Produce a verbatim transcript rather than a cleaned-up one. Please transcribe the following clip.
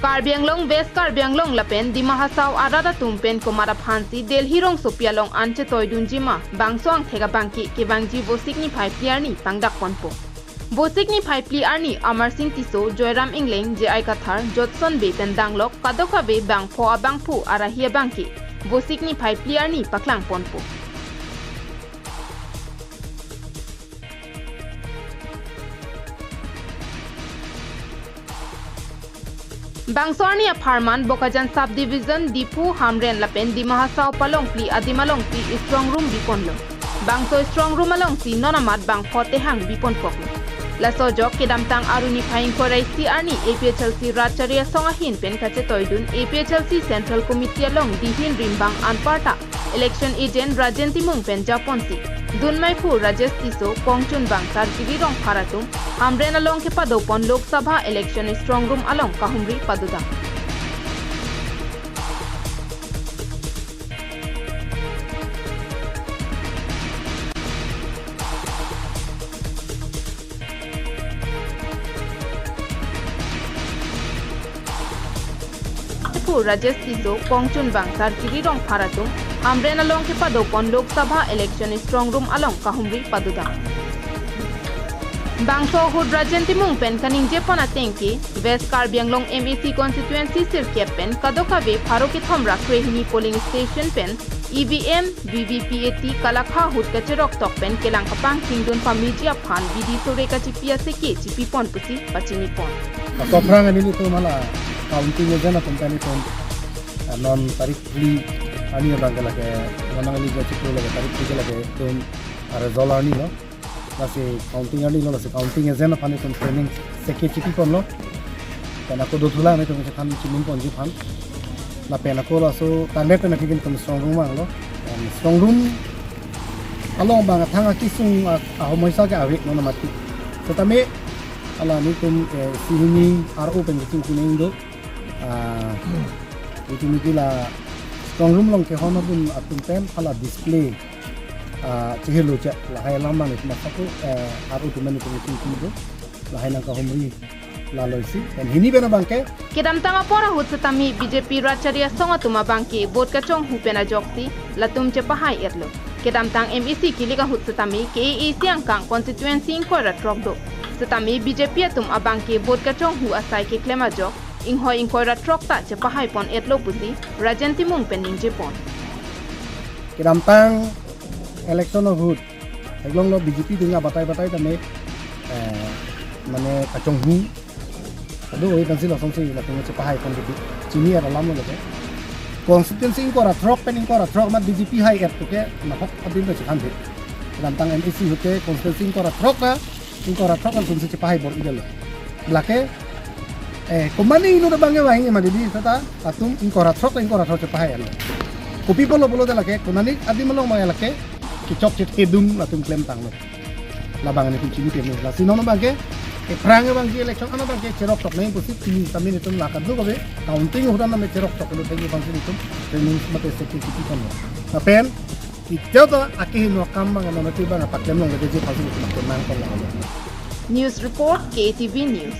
Karbi Anglong, West Karbi Anglong lapen Dima Hasao arat atum pen komat aphansi Delhi rongsopi along an chetoidunji ma, bangso angthek abangke kevangji Vosik niphai phli arni pangdakponpo. Vosik niphai phli arni Amar Singh Tisso, Joyram Engleng, J I Kathar, Jotson Bey pen danglok kadokave bangpho abangphu arahi abangke Vosik niphai phli arni paklangponpo. Bangso arni apharman Bokajan Sub Division, Diphu, Hamren lapen Dima Hasao palongphli adim alongsi strong room biponlo. Bangso strong room alongsi non amat bangpho tehang biponkoklo. Laso ajok kedamtang Arni phai ingkoi ra isi arni A P H L C Rat Chari Asong ahin pen kachetoidun A P H L C Central Committee along dihin rimbang anparta election agent Rajen Timung pen japonsi dunmeiphu Rajesh Tisso, kongchunbang Sarkiri Rongphar atum Hamren along kepadopon Lok Sabha election strong room along kahumri padodam. Phu Rajesh Tisso, kongchunbang Sarkiri Rongphar atum Hamren along kepadopon Lok Sabha election strong room along kahumri padodam. Bangso ahut Rajen Timung pen kaningjepon atengke, West Karbi Anglong M A C constituency sirkep pen kadokave pharo kethom ra krehini polling station pen E V M, V V P A T kalakha ahut kacheroktok pen kelang kapangchingdun pameji aphan bidi sore kachipi aseke chipipon pusi pachinipon. Ako aphrang ani nelitum hala counting agent atum pen itum, eh, non tarik phli arni abangke lake, non nangli jachiplo lake tarik phli ke lake itum, ah, result arnilo. Lasi counting arnilo, lasi counting agent aphan itum training seke chipiponlo. Pen ako dothulang itum isi aphan chiningponji aphan. Lapen ako laso tangdet pen akibin itum strong room vanglo. Pen strong room along abang athang akisung a-, ahomoisa ke ave non amati. Setame hala nelitum, eh, isi hini R O pen kachingki nangji do. Ah, itum isi la strong room along kehon atum, atum pen hala display, ah, chehelo cha lahai alam nang itum asap, eh, R O atum pen itum kachingki do. Lahai nangkahumri lalo isi. Pen hini pen abangke. Kedamtang apor ahut setame B J P Rat Chari Asong atum abangke vote kachonghu pen ajoksi latum chepahai-etlo. Kedamtang M A C kilik ahut setame K A A C angkang constituency ingkoi ra throk do. Setame B J P atum abangke vote kachonghu asai keklem ajok inghoi ingkoi ra throk ta chepahaipon-etlo pusi Rajen Timung pen ningjepon. Kedamtang election ahut theklonglo B J P atum abatai batai tame, eh, mane kachonghu. Ado oi kansi lasonsi latum chepahaipon dei. Chini-et alamlo lake. Constituency ingkoi ra throk pen ingkoi ra throk amat B J P hai-et puke nahok adim ta chikhan dei. Kedamtang M A C ahut ke constituency ingkoi ra throk ra, ingkoi ra throk ra atumsi chepahai bor-idetlo. Lake, eh, komatne inut abangke vangji ma dei, seta latum ingkoi ra throk, ingkoi ra throk chepahai-etlo. Kopi pulo pulote lake, konatne adim along abang lake kechok chethedun latum klemtanglo. Labang nelitum chini teme. Lasi non abangke, ephrang abangke election ano abangke cheroktok nangji pusi chini tame nelitum la kadokave counting ahut tame cheroktok lo thekji aphansi nelitum training mate seke chipiponlo. Lapen, ichota akehingno akam abang non ati abang apaklem longleji aphansi nelitum aklem nangkok lalo. News report, K A T V News.